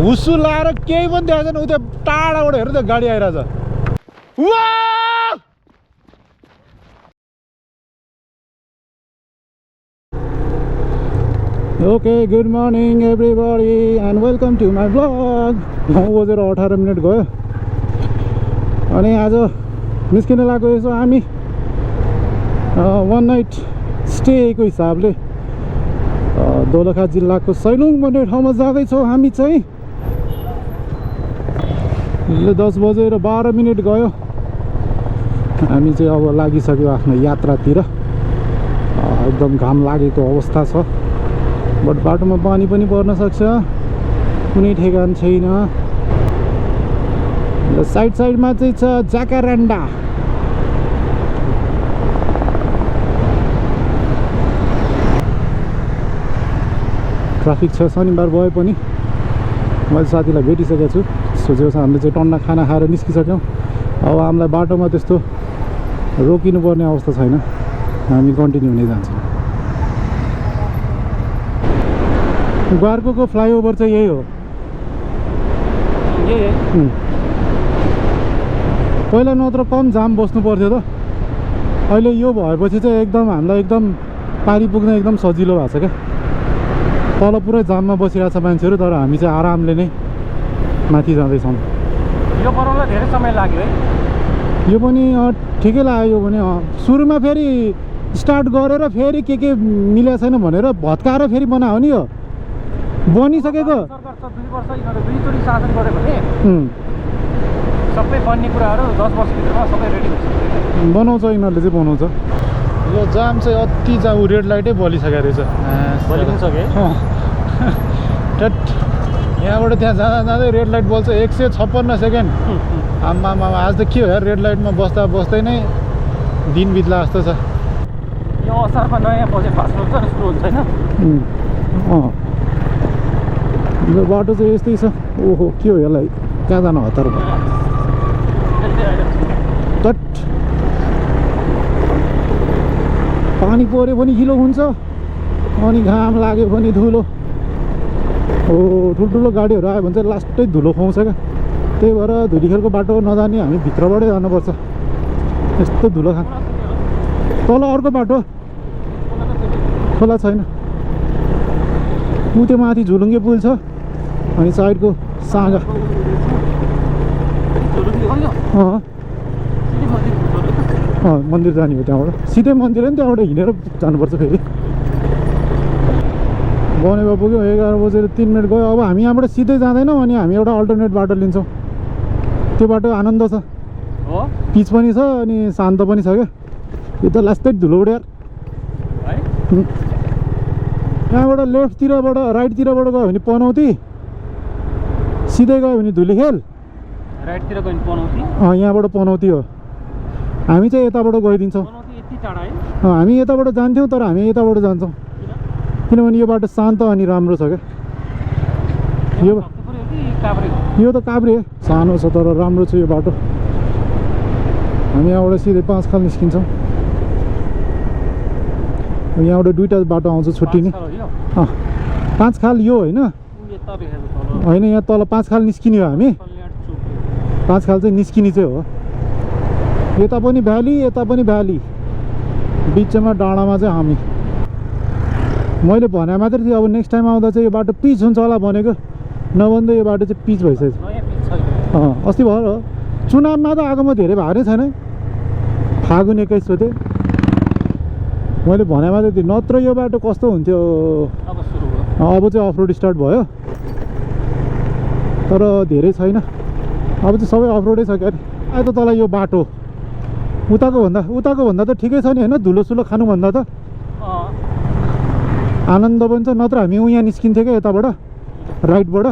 हुस्सु लाएर केही पनि देखाएको छैन। उता टाढाबाट हेर्नु त गाडी आइरहेछ। Okay, good morning everybody and welcome to my blog. 9:18 गयो अनि आज निस्किन लागेको यसो हामी वान नाइट स्टेको हिसाबले दोलखा जिल्लाको सैलुङ भन्ने ठाउँमा जाँदैछौँ हामी चाहिँ। 10:12 गयो। हामी चाहिँ अब लागिसक्यो आफ्नो यात्रातिर। एकदम घाम लागेको अवस्था छ, बट बाटोमा पानी पनि पर्न सक्छ, कुनै ठेगान छैन। साइडमा चाहिँ छ जाकारान्डा। ट्राफिक छ शनिबार भए पनि। मैले साथीलाई भेटिसकेको छु, सोचेको छ हामीले चाहिँ टन्ना खाना खाएर निस्किसक्यौँ। अब हामीलाई बाटोमा त्यस्तो रोकिनुपर्ने अवस्था छैन, हामी कन्टिन्यू हुने जान्छौँ। ग्वार्को फ्लाइओभर चाहिँ यही हो। पहिला नत्र कम जाम बस्नु पर्थ्यो त, अहिले यो भएपछि चाहिँ एकदम हामीलाई एकदम पारी पुग्न एकदम सजिलो भएको छ क्या। तल पुरै जाममा बसिरहेको छ मान्छेहरू, तर हामी चाहिँ आरामले नै माथि जाँदैछौँ। यो बनाउनलाई धेरै समय लाग्यो है। यो पनि ठिकै लाग्यो। यो भने सुरुमा फेरि स्टार्ट गरेर फेरि के मिलेको छैन भनेर भत्काएर फेरि बनायो नि। यो बनिसकेको 2 वर्ष यिनीहरू दुईचोटि शासन गऱ्यो भने सबै बन्ने कुराहरू 10 वर्षभित्रमा सबै रेडी भइसक्यो। बनाउँछ यिनीहरूले चाहिँ बनाउँछ। यो जाम चाहिँ अति रेड लाइटै बलिसकेको रहेछ। बलिसक्यो यहाँबाट त्यहाँ जाँदै रेड लाइट बल्छ 156 सेकेन्ड। आम्मामा आज त के हो यार, रेड लाइटमा बस्दै नै दिन बित्ला जस्तो छ। यो असारमा नयाँ बजेट पास हुन्छ नि, सुरु हुन्छ होइन। यो बाटो चाहिँ यस्तै छ। ओहो, के हो यसलाई, कहाँ जानु हतार तट। पानी पऱ्यो भने हिलो हुन्छ, अनि घाम लाग्यो भने धुलो। हो, ठुल्ठुलो गाडीहरू आयो भने चाहिँ लास्टै धुलो खुवाउँछ क्या। त्यही भएर धुलीखेलको बाटो नजाने, हामी भित्रबाटै जानुपर्छ। यस्तो धुलो खा। तल अर्को बाटो खोला छैन। ऊ त्यो माथि झुलुङ्गे पुल छ, अनि साइडको साँगा। मन्दिर जाने हो त्यहाँबाट, सिधै मन्दिर नि, त्यहाँबाट हिँडेर जानुपर्छ। फेरि बनेवा पुग्यो, 11:03 गयो। अब हामी यहाँबाट सिधै जाँदैनौँ, अनि हामी एउटा अल्टरनेट बाटो लिन्छौँ। त्यो बाटो आनन्द छ, पिच पनि छ अनि शान्त पनि छ क्या। यो त लास्टै धुलो उड्यो यार। यहाँबाट लेफ्टतिरबाट राइटतिरबाट गयो भने पनौती, सिधै गयो भने धुलीखेल, राइटतिर गयो भने पनौती। यहाँबाट पनौती हो। हामी चाहिँ यताबाट गइदिन्छौँ। हामी यताबाट जान्थ्यौँ, तर हामी यताबाट जान्छौँ किनभने यो बाटो शान्त अनि राम्रो छ क्या। यो त काभ्रे सानो छ तर राम्रो छ यो बाटो। हामी यहाँबाट सिधै 5 खाल निस्किन्छौँ। यहाँबाट दुईवटा बाटो आउँछ छुट्टिने। 5 खाल यो होइन, यहाँ तल 5 खाल निस्किने हो। हामी 5 खाल चाहिँ निस्किने चाहिँ हो। यता पनि भ्याली, यता पनि भ्याली, बिचमा डाँडामा चाहिँ हामी। मैले भने मात्रै थियो, अब नेक्स्ट टाइम आउँदा चाहिँ यो बाटो पिच हुन्छ होला भनेको, नभन्दा यो बाटो चाहिँ पिच भइसक्यो। अस्ति भयो चुनावमा त आगोमा धेरै भएको नै छैन। फागुन 21 गते मैले भने मात्रै थियो, नत्र यो बाटो कस्तो हुन्थ्यो। अब चाहिँ अफ रोड स्टार्ट भयो, तर धेरै छैन। अब चाहिँ सबै अफ रोडै छ क्या। अहिले त तँलाई यो बाटो उताको भन्दा त ठिकै छ नि होइन, धुलोसुलो खानुभन्दा त आनन्द पनि छ। नत्र हामी यहाँ निस्किन्थ्यो क्या यताबाट राइटबाट।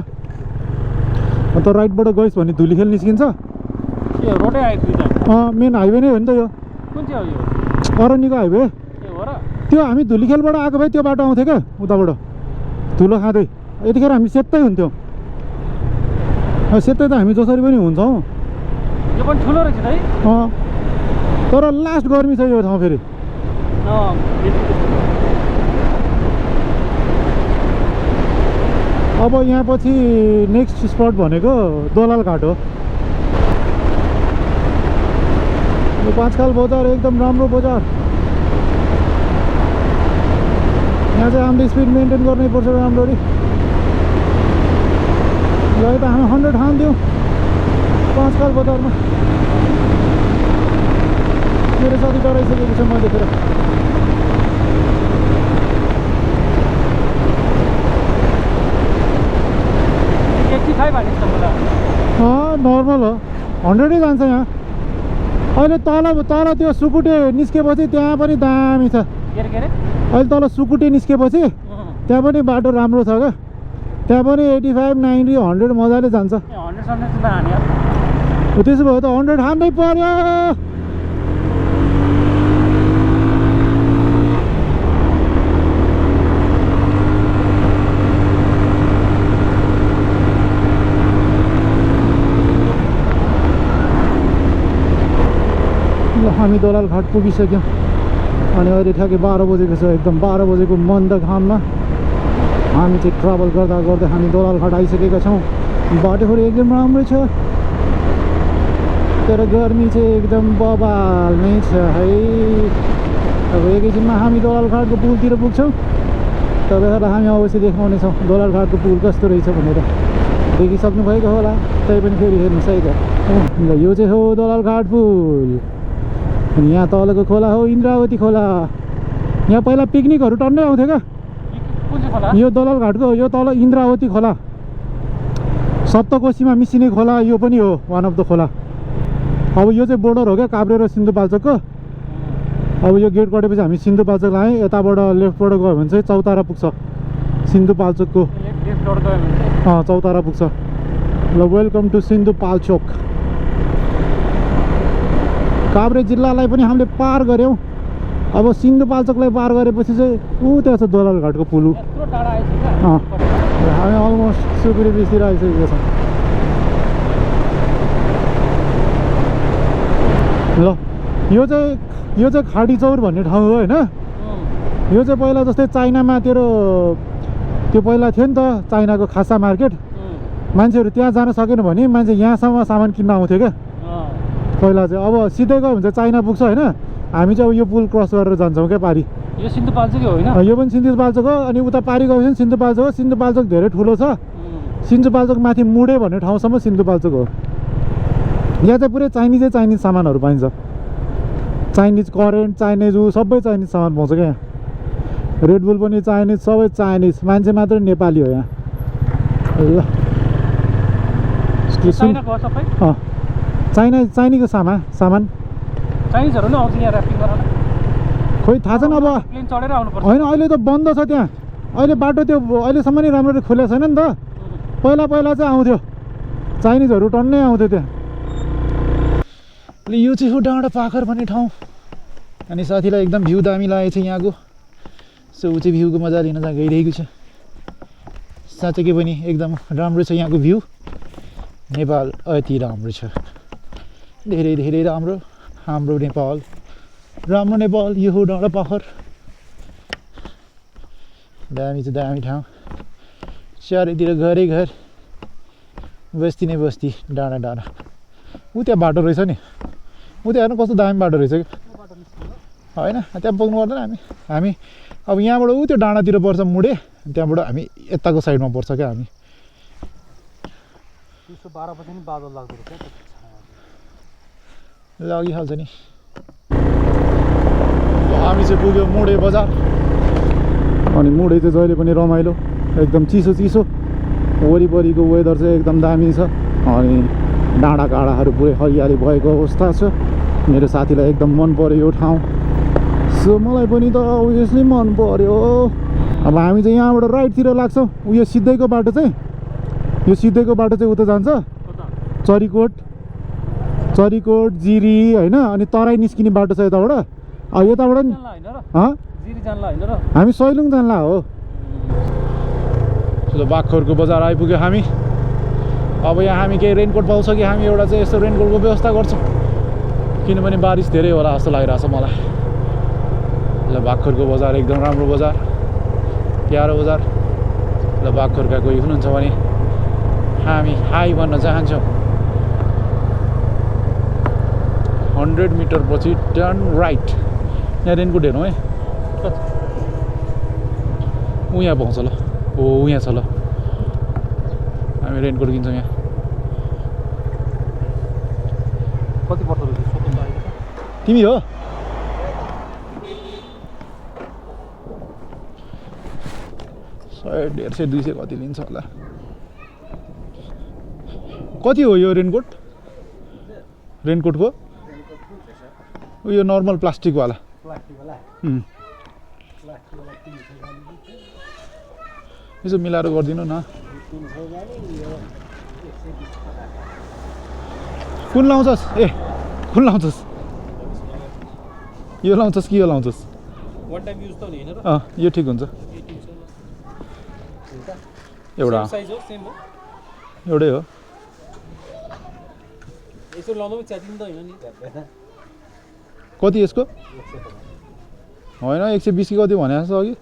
अन्त राइटबाट गइस् भने धुलीखेल निस्किन्छ। मेन हाइवे नै हो नि त यो, अरण्यको हाइवे। त्यो हामी धुलीखेलबाट आएको भए त्यो बाटो आउँथ्यो क्या, उताबाट धुलो खाँदै। यतिखेर हामी सेतै हुन्थ्यौँ। सेतै त हामी जसरी पनि हुन्छौँ। यो पनि ठुलो रहेछ है। तर लास्ट गर्मी छ यो ठाउँ फेरि। अब यहाँ पछि नेक्स्ट स्पट भनेको दोलाल घाट हो। यो पाँचखाल बजार एकदम राम्रो बजार। यहाँ चाहिँ हामीले स्पिड मेन्टेन गर्नै पर्छ राम्ररी। यहाँ त हामी 100 हान्थ्यौँ पाँचखाल बजारमा। मेरो साथी डराइसकेको छ म देखेर। नर्मल हो 100 जान्छ यहाँ। अहिले तल त्यो सुकुटे निस्केपछि त्यहाँ पनि दामी छ। अहिले तल सुकुटे निस्केपछि त्यहाँ पनि बाटो राम्रो छ क्या। त्यहाँ पनि 85, 90, 100 मजाले जान्छ। त्यसो भए त 100 हान्नै पर्यो। हामी दोलाल घाट पुगिसक्यौँ अनि अहिले ठ्याक्कै 12 बजेको छ। एकदम 12 बजेको मन्द घाममा हामी चाहिँ ट्राभल गर्दा गर्दै हामी दोलाल घाट आइसकेका छौँ। बाटोहरू एकदम राम्रै छ तर गर्मी चाहिँ एकदम बबाल नै छ है। अब एकैछिनमा हामी दोलाल घाटको पुलतिर पुग्छौँ। तपाईँहरूलाई हामी अवश्य देखाउनेछौँ दोलाल घाटको पुल कस्तो रहेछ भनेर। देखिसक्नु भएको होला, तै पनि फेरि हेर्नुहोस् है त। ल यो चाहिँ हो दोलाल घाट पुल। अनि यहाँ तलको खोला हो इन्द्रावती खोला। यहाँ पहिला पिकनिकहरू टन्नै आउँथ्यो क्या। यो दोलाल घाटको यो तल इन्द्रावती खोला, सप्तकोशीमा मिसिने खोला यो पनि हो, वान अफ द खोला। अब यो चाहिँ बोर्डर हो क्या काभ्रे र सिन्धुपाल्चोकको। अब यो गेट कटेपछि हामी सिन्धुपाल्चोक आयौँ। यताबाट लेफ्टबाट गयो भने चाहिँ चौतारा पुग्छ। सिन्धुपाल्चोकको चौतारा पुग्छ। ल वेलकम टु सिन्धुपाल्चोक। काभ्रे जिल्लालाई पनि हामीले पार गऱ्यौँ। अब सिन्धुपाल्चोकलाई पार गरेपछि चाहिँ त्यहाँ छ दोलाल घाटको पुल। हामी अलमोस्ट सुकुरी बिचतिर आइसकेको छौँ। ल यो चाहिँ खाडी चौर भन्ने ठाउँ हो होइन। यो चाहिँ पहिला जस्तै चाइनामा त्यो पहिला थियो नि त चाइनाको खासा मार्केट। मान्छेहरू त्यहाँ जान सकेन भने मान्छे यहाँसम्म सामान किन्न आउँथ्यो क्या पहिला चाहिँ। अब सिधै गयो भने चाहिँ चाइना पुग्छ होइन। हामी चाहिँ अब यो पुल क्रस गरेर जान्छौँ क्या पारी। यो सिन्धुपाल्चोक होइन, यो पनि सिन्धुपाल्चोक हो। अनि उता पारी गयो भने सिन्धुपाल्चोक हो। सिन्धुपाल्चोक धेरै ठुलो छ। सिन्धुपाल्चोक माथि मुडे भन्ने ठाउँसम्म सिन्धुपाल्चोक हो। यहाँ चाहिँ पुरै चाइनिज सामानहरू पाइन्छ। चाइनिज करेन्ट, चाइनिज सबै चाइनिज सामान पाउँछ क्या यहाँ। रेडबुल पनि चाइनिज, सबै चाइनिज। मान्छे मात्रै नेपाली हो यहाँ। ल चाइनाको सामान चाइनिजहरू नै आउँछ यहाँ ऱ्यापिङ गरेर। खोइ थाहा छैन अब। प्लेन चढेर आउनुपर्छ होइन अहिले त बन्द छ त्यहाँ। अहिले बाटो त्यो अहिलेसम्म नै राम्ररी खुलेको छैन नि त। पहिला चाहिँ आउँथ्यो चाइनिजहरू टन्नै आउँथ्यो त्यहाँ। यो चाहिँ हो डाँडा पाखर भन्ने ठाउँ। अनि साथीलाई एकदम भ्यू दामी लागेको छ यहाँको। सो ऊ चाहिँ भ्यूको मजा लिन गइरहेको छ। साँच्चै पनि एकदम राम्रो छ यहाँको भ्यू। नेपाल अति राम्रो छ, धेरै धेरै राम्रो। हाम्रो नेपाल राम्रो नेपाल। यो हो डाँडा पाखर। दामी चाहिँ दामी ठाउँ। चारैतिर घरै घर, बस्ती नै बस्ती, डाँडा डाँडा। त्यहाँ बाटो रहेछ नि। त्यहाँ हेर्नु कस्तो दामी बाटो रहेछ कि होइन। त्यहाँ पुग्नु पर्दैन हामी अब यहाँबाट त्यो डाँडातिर पर्छ मुडे। त्यहाँबाट हामी यताको साइडमा पर्छ क्या हामी। 12 बजे नि बादल लाग्दो रहेछ लागिहाल्छ नि। हामी चाहिँ पुग्यो मुडे बजार। अनि मुडे चाहिँ जहिले पनि रमाइलो, एकदम चिसो वरिपरिको वेदर चाहिँ एकदम दामी छ। अनि डाँडा काँडाहरू पुरै हरियाली भएको अवस्था छ। मेरो साथीलाई एकदम मन पर्यो यो ठाउँ। सो मलाई पनि त अभियसली मन पर्यो। अब हामी चाहिँ यहाँबाट राइटतिर लाग्छौँ। यो सिधैको बाटो चाहिँ उता जान्छ चरीकोट जिरी होइन। अनि तराई निस्किने बाटो छ यताबाट। यताबाट नि हामी सैलुङ जानला हो। बागखोरको बजार आइपुग्यो हामी। अब यहाँ हामी केही रेनकोट पाउँछ कि हामी एउटा चाहिँ यस्तो रेनकोटको व्यवस्था गर्छौँ, किनभने बारिस धेरै होला जस्तो लागिरहेछ मलाई। ल बागखोरको बजार एकदम राम्रो बजार, प्यारो बजार। ल बागखोरका कोही हुनुहुन्छ भने हामी हाई भन्न चाहन्छौँ। 100 मिटर पछि टर्न राइट। यहाँ रेनकोट हेर्नु है, यहाँ पाउँछ ल। हो यहाँ छ ल, हामी रेनकोट किन्छौँ यहाँ। कति पर्छ तिमी हो? $100, 150, 200 कति लिन्छ होला। कति हो यो रेनकोट? रेनकोटको यो नर्मल प्लास्टिकवाला? यसो मिलाएर गरिदिनु न। कुन लाउँछस्? ए कुन लाउँछस्? यो लाउँछस् कि यो लाउँछस्? वन टाइम युज त नि हैन र? यो ठिक हुन्छ। एउटा साइज हो, सेम हो। एउटै हो। यसो लाउँदा पनि च्यातिन्छ त हैन नि? कति यसको? होइन 120 कि कति भने जस्तो अघि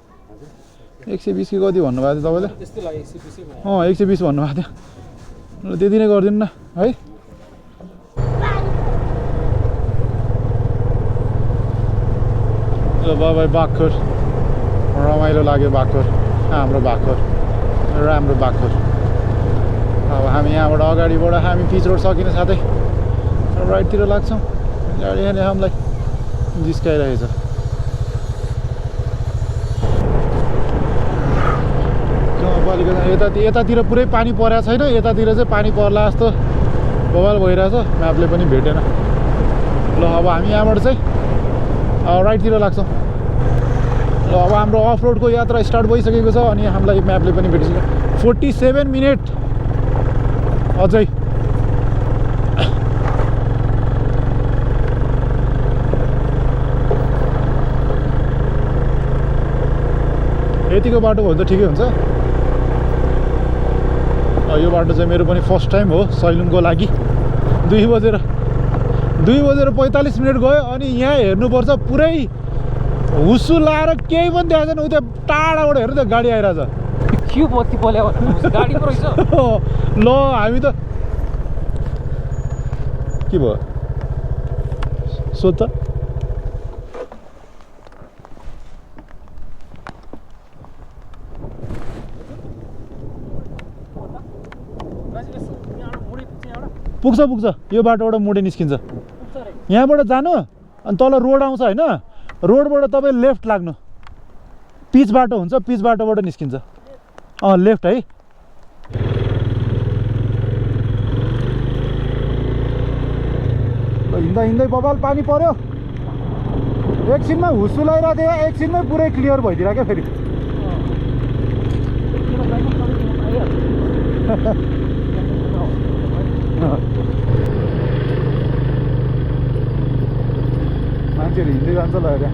120 कि कति भन्नुभएको थियो तपाईँले? त्यस्तै लाग्यो 120 भयो। 120 भन्नुभएको थियो। ल त्यति नै गरिदिनु न है। ल बाबाई बागखोर, रमाइलो लाग्यो बागखोर, हाम्रो बागखोर, राम्रो बागखोर। अब हामी यहाँबाट अगाडिबाट हामी पिच रोड सकिने साथै राइटतिर लाग्छौँ। गाडीले हामीलाई जिस्काइरहेछ। यतातिर पुरै पानी परेको छैन, यतातिर चाहिँ पानी पर्ला जस्तो बवाल भइरहेछ। म्यापले पनि भेटेन। ल अब हामी यहाँबाट चाहिँ राइटतिर लाग्छौँ। ल अब हाम्रो अफ रोडको यात्रा स्टार्ट भइसकेको छ अनि हामीलाई म्यापले पनि भेटिसक्यो। 47 मिनट अझै। यतिको बाटो भयो त ठिकै हुन्छ। यो बाटो चाहिँ मेरो पनि फर्स्ट टाइम हो सैलुङको लागि। 2 बजेर 45 मिनट गयो अनि यहाँ हेर्नुपर्छ पुरै हुस्सु लाएर केही पनि देखाएको छैन। उता टाढाबाट हेर्नु त गाडी आइरहेछ। के बत्ती पल्यो गाडी पो रहेछ। ल हामी त के भयो सोध त? पुग्छ यो बाटोबाट मोडे निस्किन्छ। यहाँबाट जानु अनि तल रोड आउँछ होइन, रोडबाट तपाईँ लेफ्ट लाग्नु। पिच बाटो हुन्छ, पिच बाटोबाट निस्किन्छ। लेफ्ट है। हिँड्दा हिँड्दै बबाल पानी पर्यो। एकछिनमा हुस्सु लगाइरहेको थियो, एकछिनमै पुरै क्लियर भइदिएर क्या फेरि। मान्छेहरू हिँड्दै जान्छ ल हेर।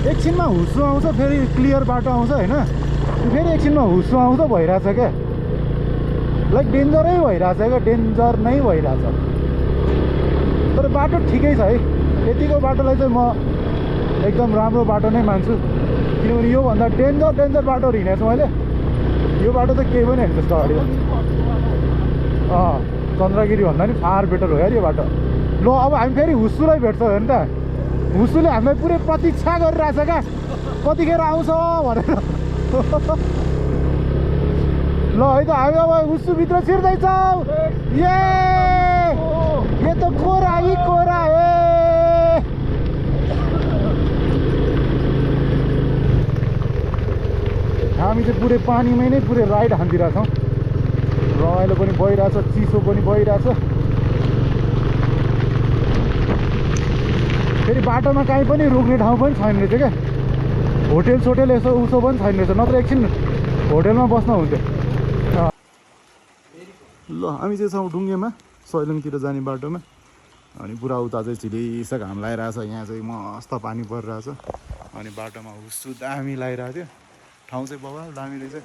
एकछिनमा हुस्सु आउँछ, फेरि क्लियर बाटो आउँछ होइन, फेरि एकछिनमा हुस्सु आउँछ भइरहेछ क्या। लाइक डेन्जरै भइरहेछ क्या, डेन्जर नै भइरहेछ। तर बाटो ठिकै छ है। यतिको बाटोलाई चाहिँ म एकदम राम्रो बाटो नै मान्छु, किनभने योभन्दा डेन्जर बाटो हिँडेको छु मैले। यो बाटो त केही पनि होइन त्यस्तो अगाडि। चन्द्रगिरी भन्दा नि फार बेटर हो यार यो बाटो। ल अब हामी फेरि हुस्सुलाई भेट्छौँ हेर्नु त। हुस्सुले हामीलाई पुरै प्रतीक्षा गरिरहेछ क्या, कतिखेर आउँछ भनेर। ल है त हामी अब हुस्सुभित्र छिर्दैछौँ। ये त कोरा है कोरा है। हामी चाहिँ पुरै पानीमै नै पुरै राइड हान्दिरहेछौँ। रमाइलो पनि भइरहेछ, चिसो पनि भइरहेछ। फेरि बाटोमा काहीँ पनि रोक्ने ठाउँ पनि छैन रहेछ क्या। होटेल सोटेल यसो उसो पनि छैन रहेछ, नत्र एकछिन होटेलमा बस्न हुन्थ्यो। ल हामी चाहिँ छौँ ढुङ्गेमा, सैलुङतिर जाने बाटोमा। अनि पुरा उता चाहिँ चिलिस घाम लगाइरहेछ। यहाँ चाहिँ मस्त पानी परिरहेछ अनि बाटोमा हुस्सु दामी लगाइरहेको थियो। ठाउँ चाहिँ बवाल दामी रहेछ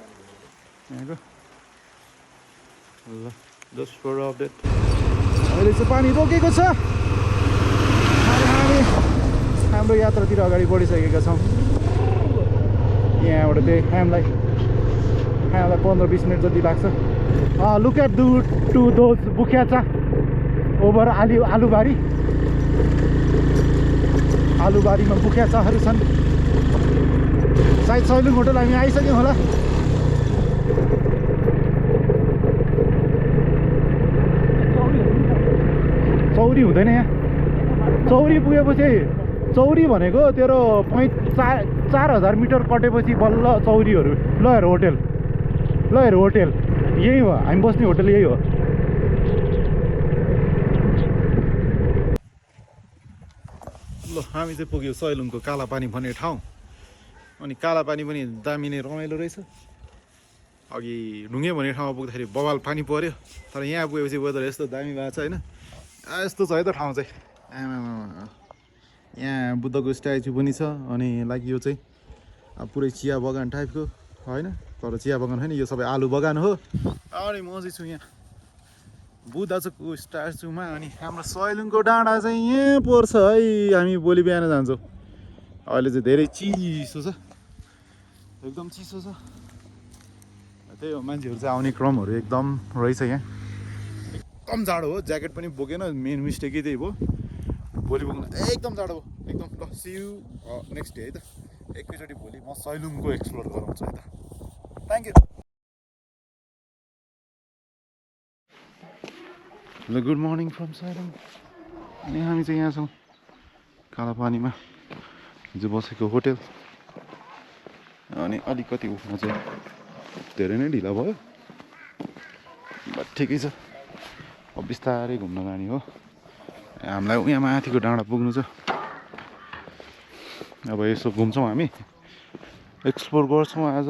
यहाँको। ल जस्ट फर अपडेट अहिले चाहिँ पानी रोकेको छ अनि हामी हाम्रो यात्रातिर अगाडि बढिसकेका छौँ यहाँबाट चाहिँ हामीलाई 15-20 मिनट जति लाग्छ लुक एट टु दोज बुख्याचा ओभर आलुबारीमा बुख्याचाहरू छन् सायद सैलुङ होटल हामी आइसक्यौँ होला चौरी हुँदैन यहाँ चौरी पुगेपछि चौरी भनेको तेरो 4,000 मिटर कटेपछि बल्ल चौरीहरू ल हेर होटेल यही हो हामी बस्ने होटल यही हो ल हामी चाहिँ पुग्यौँ सैलुङको कालापानी भन्ने ठाउँ अनि कालापानी पनि दामी नै रमाइलो रहेछ अघि ढुङ्गे भन्ने ठाउँमा पुग्दाखेरि बवाल पानी पर्यो तर यहाँ पुगेपछि वेदर यस्तो दामी भएको छ होइन यस्तो छ है त ठाउँ चाहिँ यहाँ बुद्धको स्ट्याचु पनि छ अनि लाइक यो चाहिँ पुरै चिया बगान टाइपको होइन तर चिया बगान होइन यो सबै आलु बगान हो अनि म चाहिँ छु यहाँ बुद्धको स्ट्याचुमा अनि हाम्रो सैलुङको डाँडा चाहिँ यहाँ पर्छ है हामी भोलि बिहान जान्छौँ अहिले चाहिँ धेरै चिसो छ एकदम चिसो छ त्यही हो मान्छेहरू चाहिँ आउने क्रमहरू एकदम रहेछ यहाँ एकदम जाडो हो ज्याकेट पनि बोकेन मेन मिस्टेकै त्यही भयो भोलि बोक्नु एकदम जाडो हो एकदम ल सी यू नेक्स्ट डे है त एकैचोटि भोलि म सैलुङको एक्सप्लोर गराउँछु है त थ्याङ्क यू ल गुड मर्निङ फ्रम सैलुङ अनि हामी चाहिँ यहाँ छौँ कालापानीमा हिजो बसेको होटेल अनि अलिकति उठ्न चाहिँ धेरै नै ढिला भयो बट ठिकै छ अब बिस्तारै घुम्न जाने हो हामीलाई यहाँ माथिको डाँडा पुग्नु छ अब यसो घुम्छौँ हामी एक्सप्लोर गर्छौँ आज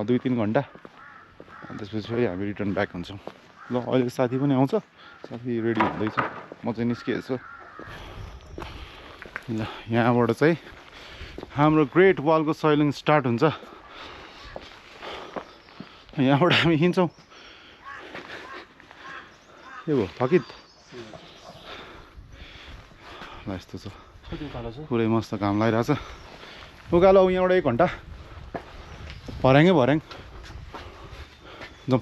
2-3 घन्टा अनि त्यसपछि फेरि हामी रिटर्न ब्याक हुन्छौँ ल अहिले साथी पनि आउँछ साथी रेडी हुँदैछ म चाहिँ निस्किएछु ल यहाँबाट चाहिँ हाम्रो ग्रेट वालको सैलुङ स्टार्ट हुन्छ यहाँबाट हामी हिँड्छौँ के भयो थकित ल यस्तो छ पुरै मस्त घाम लागिरहेछ उकालो यहाँबाट 1 घन्टा भर्याङ जाउँ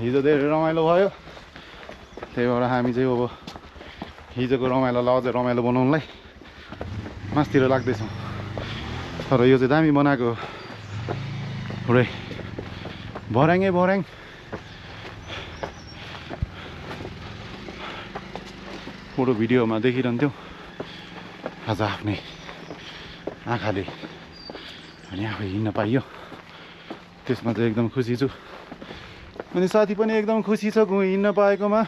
हिजो धेरै रमाइलो भयो त्यही भएर हामी चाहिँ अब हिजोको रमाइलोलाई अझै रमाइलो बनाउनुलाई मासतिर लाग्दैछौँ तर यो चाहिँ दामी बनाएको पुरै भर्याङ फोटो भिडियोमा देखिरहन्थ्यो आज आफ्नै आँखाले अनि आफै हिँड्न पाइयो त्यसमा चाहिँ एकदम खुसी छु अनि साथी पनि एकदम खुसी छ हिँड्न पाएकोमा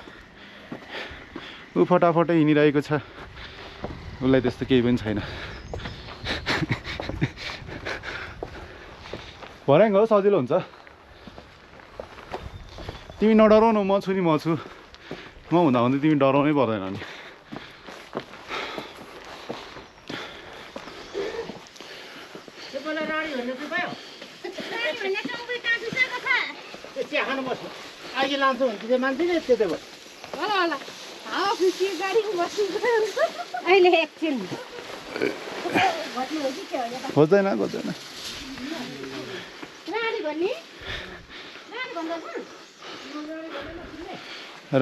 ऊ फटाफटै हिँडिरहेको छ उसलाई त्यस्तो केही पनि छैन भर्याङ हो सजिलो हुन्छ तिमी नडराउनु म छु नि म हुँदा हुँदै तिमी डराउनै पर्दैन नि आगे लान्छु भने मान्छे नै त्यतै भयो होला अहिले एकछिन खोज्दैन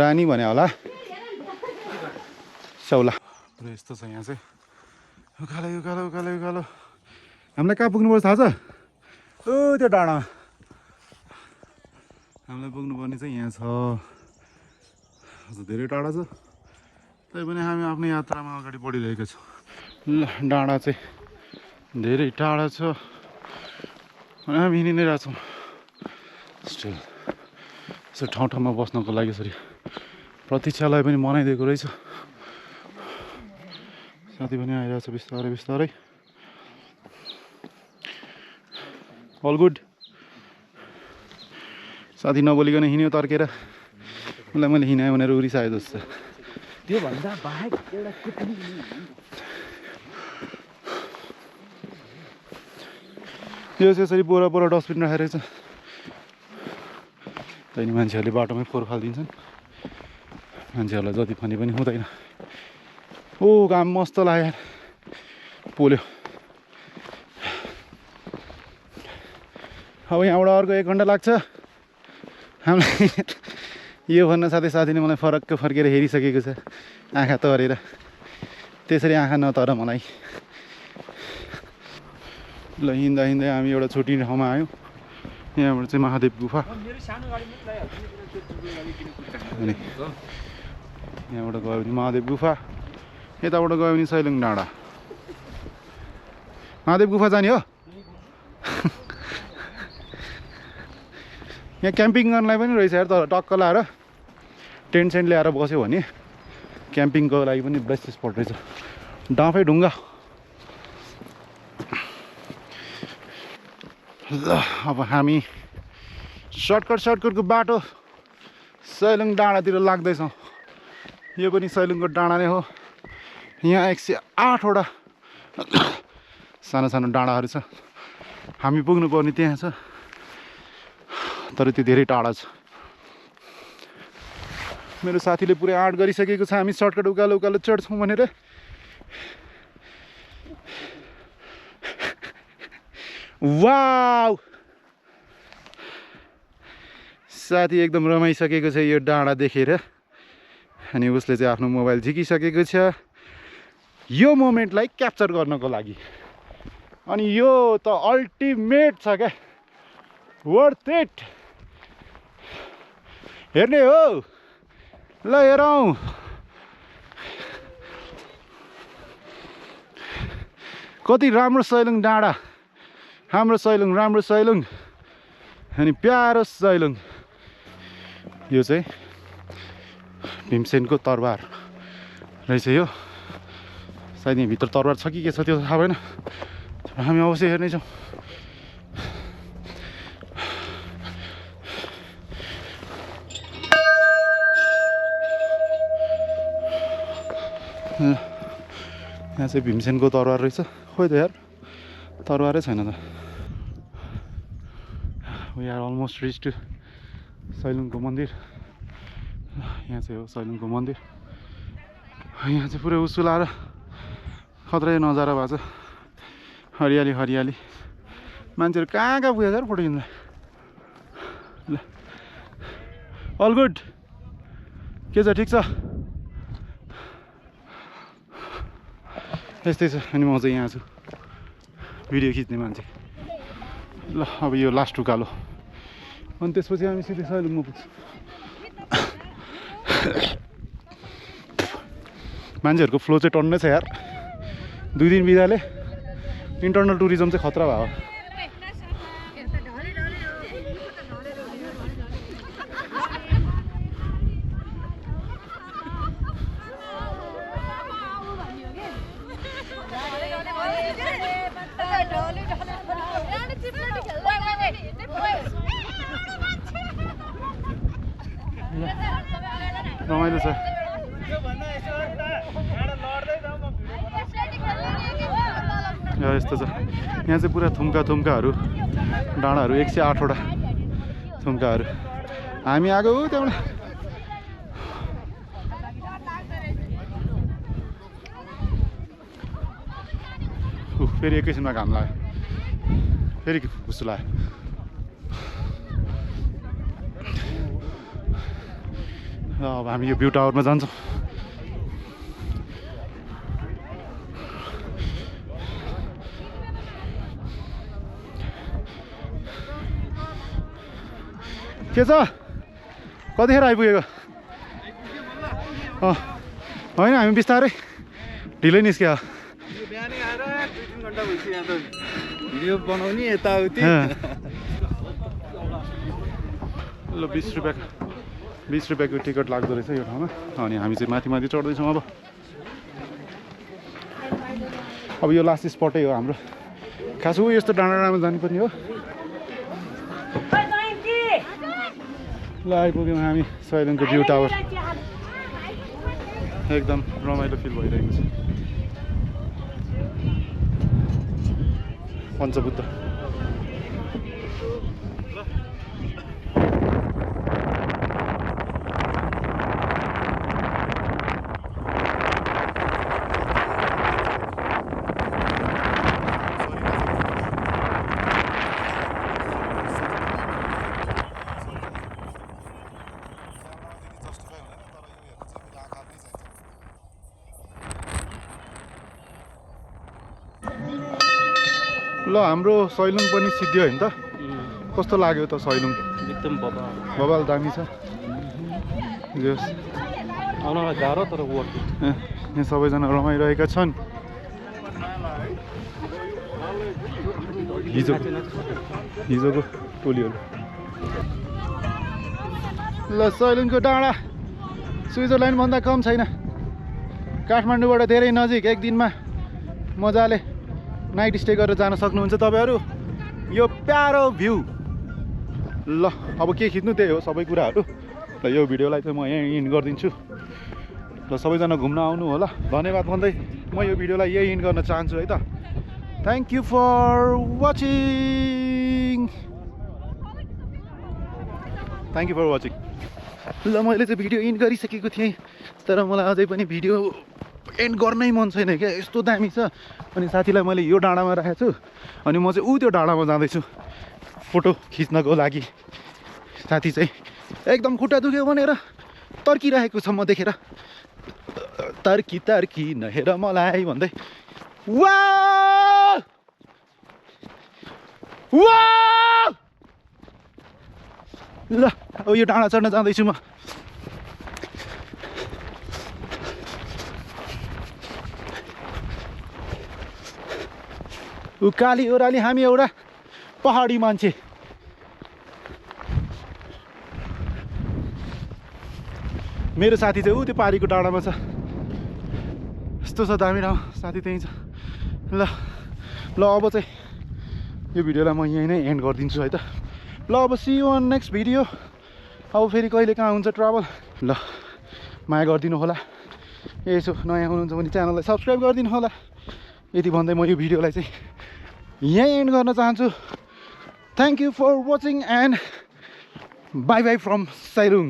रानी भने होला सौला यस्तो छ यहाँ चाहिँ उकालो हामीलाई कहाँ पुग्नुपर्छ थाहा छ ओ त्यो डाँडामा हामीलाई पुग्नुपर्ने चाहिँ यहाँ छ अझ धेरै टाढा छ तैपनि हामी आफ्नो यात्रामा अगाडि बढिरहेका छौँ ल डाँडा चाहिँ धेरै टाढा छ अनि हामी हिँडि नै रहेछौँ स्टिल यसो ठाउँमा बस्नको लागि यसरी प्रतीक्षालय पनि बनाइदिएको रहेछ साथी पनि आइरहेछ बिस्तारै अल गुड साथी नबोलिकन हिँड्यो तर्केर उसलाई मैले हिँडाएँ भनेर उरिसायो जस्तो त्योभन्दा बाहेक एउटा के पनि यो यसरी बोरा बोरा डस्टबिन राखेर छ त्यही मान्छेहरूले बाटोमै फोहोर फालिदिन्छन् मान्छेहरूलाई जति पनि हुँदैन ओ घाम मस्त लाग्यो पोल्यो अब यहाँबाट अर्को 1 घन्टा लाग्छ हामीलाई यो भन्न साथै साथीले मलाई फरक्क फर्केर हेरिसकेको छ आँखा तरेर त्यसरी आँखा नतर मलाई ल हिँड्दा हिँड्दै हामी एउटा छुट्टिने ठाउँमा आयौँ यहाँबाट चाहिँ महादेव गुफा अनि यहाँबाट गयो भने महादेव गुफा यताबाट गयो भने सैलुङ डाँडा महादेव गुफा जाने हो यहाँ क्याम्पिङ गर्नलाई पनि रहेछ यार तर टक्क लाएर टेन्ट सेन्ट ल्याएर बस्यो भने क्याम्पिङको लागि पनि बेस्ट स्पट रहेछ डाँफे ढुङ्गा ल अब हामी सर्टकटको बाटो सैलुङ डाँडातिर लाग्दैछौँ यो पनि सैलुङको डाँडा नै हो यहाँ 108वटा सानो सानो डाँडाहरू छ हामी पुग्नुपर्ने त्यहाँ छ तर त्यो धेरै टाढा छ मेरो साथीले पुरै आँट गरिसकेको छ हामी सर्टकट उकालो उकालो चढ्छौँ भनेर वाउ साथी एकदम रमाइसकेको छ यो डाँडा देखेर अनि उसले चाहिँ आफ्नो मोबाइल झिकिसकेको छ यो मोमेन्टलाई क्याप्चर गर्नको लागि अनि यो त अल्टिमेट छ क्या वर्थ इट हेर्ने हो ल हेरौँ कति राम्रो सैलुङ डाँडा हाम्रो सैलुङ राम्रो सैलुङ अनि प्यारो सैलुङ यो चाहिँ भीमसेनको तरबार रहेछ यो सायद यहाँ भित्र तरबार छ कि के छ त्यो थाहा भएन हामी अवश्य हेर्नेछौँ यहाँ चाहिँ भीमसेनको तरबार रहेछ खोइ त यार तरबारै छैन त we are almost reach to सैलुङको मन्दिर यहाँ चाहिँ हो सैलुङको मन्दिर यहाँ चाहिँ पुरै उसुलाएर खत्रै नजारा भएको छ हरियाली हरियाली मान्छेहरू कहाँ कहाँ पुगेछ यार फोटो खिच्दा ल अल गुड के छ ठिक छ यस्तै छ अनि म चाहिँ यहाँ छु भिडियो खिच्ने मान्छे ल अब यो लास्ट उकालो अनि त्यसपछि हामी सिधै सैलुङमा पुग्छौँ मान्छेहरूको फ्लो चाहिँ टन्नै छ यार 2 दिन बिदाले इन्टरनल टुरिज्म चाहिँ खतरा भयो रमाइलो छ यस्तो छ यहाँ चाहिँ पुरा थुम्काहरू डाँडाहरू 108वटा थुम्काहरू हामी आएको त्यहाँबाट फेरि एकैछिनमा घाम लाग्यो फेरि गुसु लाग्यो अब हामी यो भ्यू टावरमा जान्छौँ के छ कतिखेर आइपुगेको होइन हामी बिस्तारै ढिलै निस्क्यो बिहानै आएर 2-3 घन्टा भइसक्यो यहाँ त भिडियो बनाउने यताउति ल 20 रुपियाँको टिकट लाग्दो रहेछ यो ठाउँमा अनि हामी चाहिँ माथि माथि चढ्दैछौँ अब यो लास्ट स्पटै हो हाम्रो खास हो यस्तो डाँडा डाँडामा जानुपर्ने हो ल आइपुग्यौँ हामी सैलुङको भ्यू टावर एकदम रमाइलो फिल भइरहेको छ पञ्चबुद्ध ल हाम्रो सैलुङ पनि सिद्धियो होइन त कस्तो लाग्यो त सैलुङ एकदम बबाल दामी छ जस आउनलाई गाह्रो तर वर्थ यहाँ सबैजना रमाइरहेका छन् हिजोको टोलीहरू ल सैलुङको डाँडा स्विजरल्यान्डभन्दा कम छैन काठमाडौँबाट धेरै नजिक एक दिनमा मजाले नाइट स्टे गरेर जान सक्नुहुन्छ तपाईँहरू यो प्यारो भ्यू ल अब के खिच्नु त्यही हो सबै कुराहरू ल यो भिडियोलाई चाहिँ म यहीँ इन्ड गरिदिन्छु र सबैजना घुम्न आउनु होला धन्यवाद भन्दै म यो भिडियोलाई यही इन्ड गर्न चाहन्छु है त thank you for watching thank you for watching ल मैले चाहिँ भिडियो इन्ड गरिसकेको थिएँ तर मलाई अझै पनि भिडियो एन्ड गर्नै मन छैन क्या यस्तो दामी छ अनि साथीलाई मैले यो डाँडामा राखेको छु अनि म चाहिँ त्यो डाँडामा जाँदैछु फोटो खिच्नको लागि साथी चाहिँ एकदम खुट्टा दुख्यो भनेर तर्किरहेको छ म देखेर तर्की तर्की नहेर मलाई भन्दै वा ल अब यो डाँडा चढ्न जाँदैछु म उकाली ओह्राली हामी एउटा पहाडी मान्छे मेरो साथी चाहिँ त्यो पारीको डाँडामा छ यस्तो छ दामी ठाउँ साथी त्यहीँ छ ल अब चाहिँ यो भिडियोलाई म यहीँ नै एन्ड गरिदिन्छु है त ल अब see you on next video अब फेरि कहिले कहाँ हुन्छ ट्राभल ल माया गरिदिनु होला यसो नयाँ हुनुहुन्छ भने च्यानललाई सब्सक्राइब गरिदिनु होला यति भन्दै म यो भिडियोलाई चाहिँ यहीँ एन्ड गर्न चाहन्छु thank you for watching and bye bye from Sailung